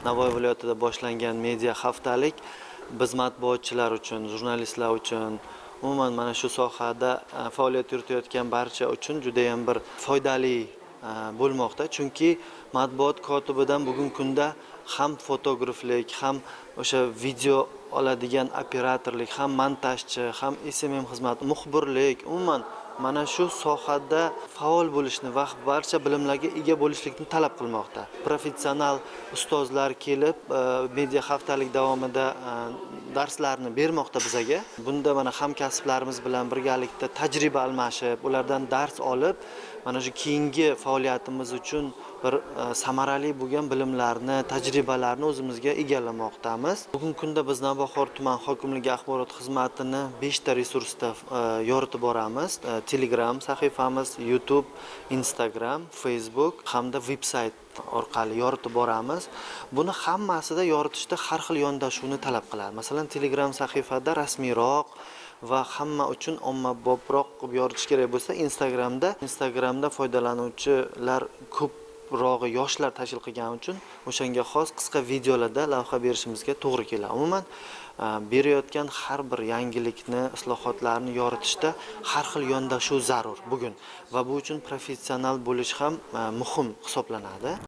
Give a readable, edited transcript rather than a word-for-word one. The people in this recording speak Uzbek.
Navoiy viloyatida boshlangan media haftalik biz matbuotchilar uchun, jurnalistlar uchun, umuman mana shu sohada faoliyat yuritayotgan barcha uchun juda ham bir foydali bo'lmoqda. Chunki matbuot kotibidan bugungi kunda ham fotograflik, ham o'sha video oladigan operatorlik, ham montajchi, ham SMM xizmati, muxbirlik, umuman mana shu sohada faol bo'lishni va barcha bilimlarga ega bo'lishlikni talab qilmoqda. Professional ustozlar kelib, media haftalik davomida darslarni bermoqda bizaga. Bunda mana hamkasblarimiz bilan birgalikda tajriba almashib, ulardan dars olib, mana shu keyingi faoliyatimiz uchun bir samarali bo'lgan bilimlarni, tajribalarni o'zimizga egallamoqdamiz. Bugungi kunda biz Navbahor tuman hokimligi axborot xizmatini 5 ta resursda yoritib boramiz. Telegram sahifamiz, YouTube, Instagram, Facebook hamda veb-sayt orqali yoritib boramiz. Buni hammasida yoritishda har xil yondashuvni talab qiladi. Masalan, Telegram sahifada rasmiyroq va hamma uchun ommaboproq qilib yoritish kerak bo'lsa, Instagramda foydalanuvchilar ko'prog'i yoshlar tashkil qilgani uchun o'shanga xos qisqa videolarda lavha berishimizga to'g'ri keladi. Umuman, berayotgan har bir yangilikni, islohotlarni yoritishda har xil yondashuv zarur bugun va bu uchun professional bo'lish ham muhim hisoblanadi.